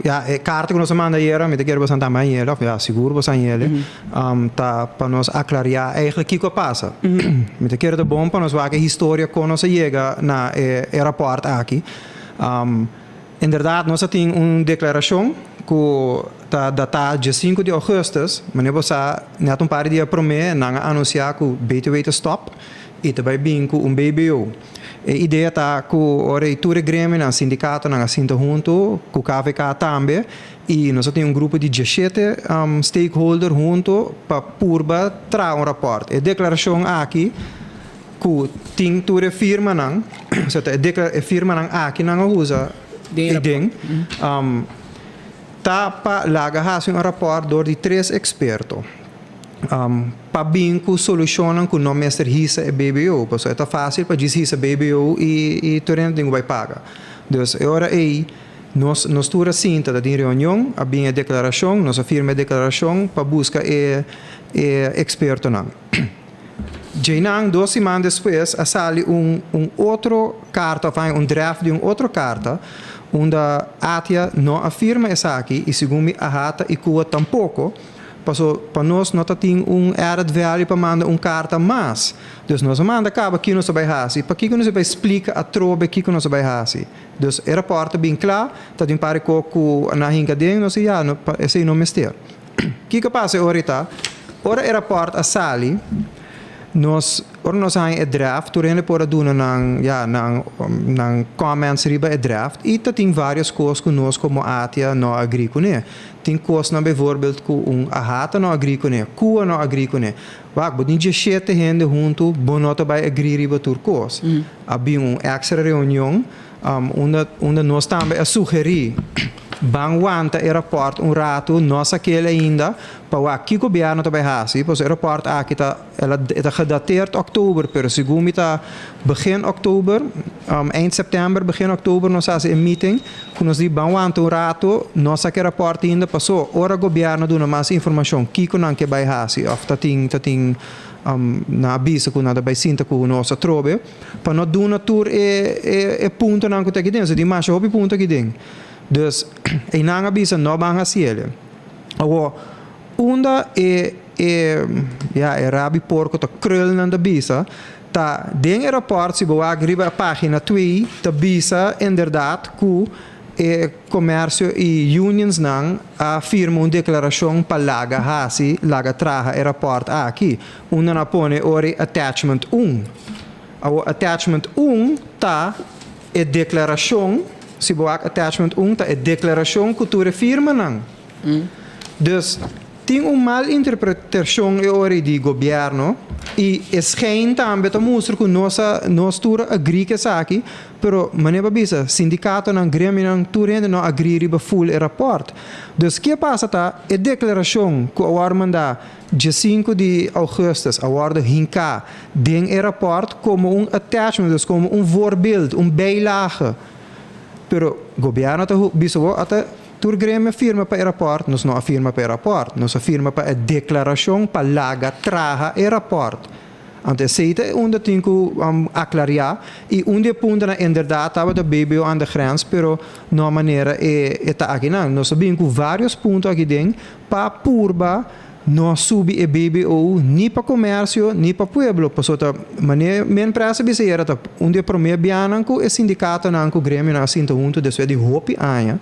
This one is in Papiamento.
Ja, e karta ku nos a manda ayera, mi ta kere boso tambe a of ja, sigur boso a yele, ta pa nos aklariá eigenlijk kiko a pasa. Mi ta kere ta bon pa nos wak e historia kon nos a yega na e rapòrt aki. Inderdaad, nos a tin un deklarashon ku ta datá 5 di ougùstùs, manera bo sa, nèt un par di dia promé nan a anunsiá ku BTW ta stòp i ta bai bin ku un BBO. E idea ta ku ora ei tur e gremionan, sindikatonan a sinta huntu ku KVK tambe i nos a tin un grupo di 17 stakeholder huntu pa purba traha un rapòrt. E deklarashon aki ku tin tur e firmanan, osea ta e firmanan aki nan a usa Den e i den, ta pa laga hasi un rapòrt dor di tres eksperto pa bin ku solushonnan ku no mester hisa e BBO, pasobra e ta fásil pa djis hisa BBO i tur hende tin ku bai paga. Dus e ora ei nos tur a sinta ta tin reunion, a bin e deklarashon, nos a firma e deklarashon pa buska e ekspertonan. Djeinan 2 siman despues a sali un otro karta òf un draft di un otro karta unda ATIA no a firma esaki i segun mi AHATA i KUA tampoko, paso pa nos no ta tin un added value pa manda un karta mas. Dus nos a manda kaba kiko nos a bai hasi, pakiko nos a bai splika atrobe kiko nos a bai hasi. Dus e rapòrt bin kla, ta tin par ku na hinka den, nos ja, no, esei no mester. Kiko pasa ahorita? Ora e rapòrt a sali, ora nos haña e draft, tur hende por a duna nan, ja, nan comments riba e draft i ta tin varios kos ku nos komo ATIA no agree kuné. Tin kosnan bijvoorbeeld ku un AHATA no agree kuné, KUA no agree kuné. Wak, bo tin 17 hende huntu, bo no ta bai agree riba tur kos. A bin un extra reunion, unda nos tambe a sugerí ban wanta e rapòrt un ratu, nos akele ainda, pa wak kiko gobièrnu ta bai hasi, pues e rapòrt aki ta el ta gedateerd oktober, pero segun mi ta begin oktober, eind september, begin oktober nos a hasi e meeting, ku nos di ban wanta un ratu, nos ke rapòrt ainda pasó, ora gobièrnu duna mas informashon, kiko nan ke bai hasi, of ta tin na bisa ku nan ta bai sinta ku nos atrobe, pa no duna tur e puntonan ku ta aki den, so tin masha hopi punto aki den. Dus, e nan a bisa no ban hasiele. Awo, unda e ja, e rab'i porko ta krul nan ta bisa, ta den e rapport, si bo wak riba pagina 2, ta bisa inderdaad ku e komersio i unions nan a firma un deklarashon pa laga hasi, laga traha e rapport aki. Unda nan a pone ori attachment 1. Awo attachment 1 ta e deklarashon, si bo wak attachment 1 ta e deklarashon ku tur e firmanan. Dus tin un mal interpretashon e ori di gobièrnu i e schijn tambe ta mustra ku nos tur agree ku esaki, pero manera bo a bisa, sindikatonan, gremionan, tur hende no agree riba full e rapport. Dus kiko pasa ta e deklarashon ku a wòrdu mandá dia 5 di ougùstùs a wòrdu hinká den e rapport komo un attachment, dus komo un voorbeeld, un bijlage. Pero gobièrnu ta bisa bo ata tur gremio firma pa e rapport, nos no a firma pa e rapport, nos a firma pa e deklarashon pa laga traha e rapport. Anto esei ta unda tin ku aklariá i un di e puntonan inderdaad tabata BBO aan de grens, pero no manera e ta aki nan. Nos a bin ku varios punto aki den pa purba no subi e BBO ni pa komersio ni pa pueblo. Paso ta manera men presa bisa era ta un di e promé bianan ku e sindikatonan ku gremionan a sinta huntu despues di hopi aña.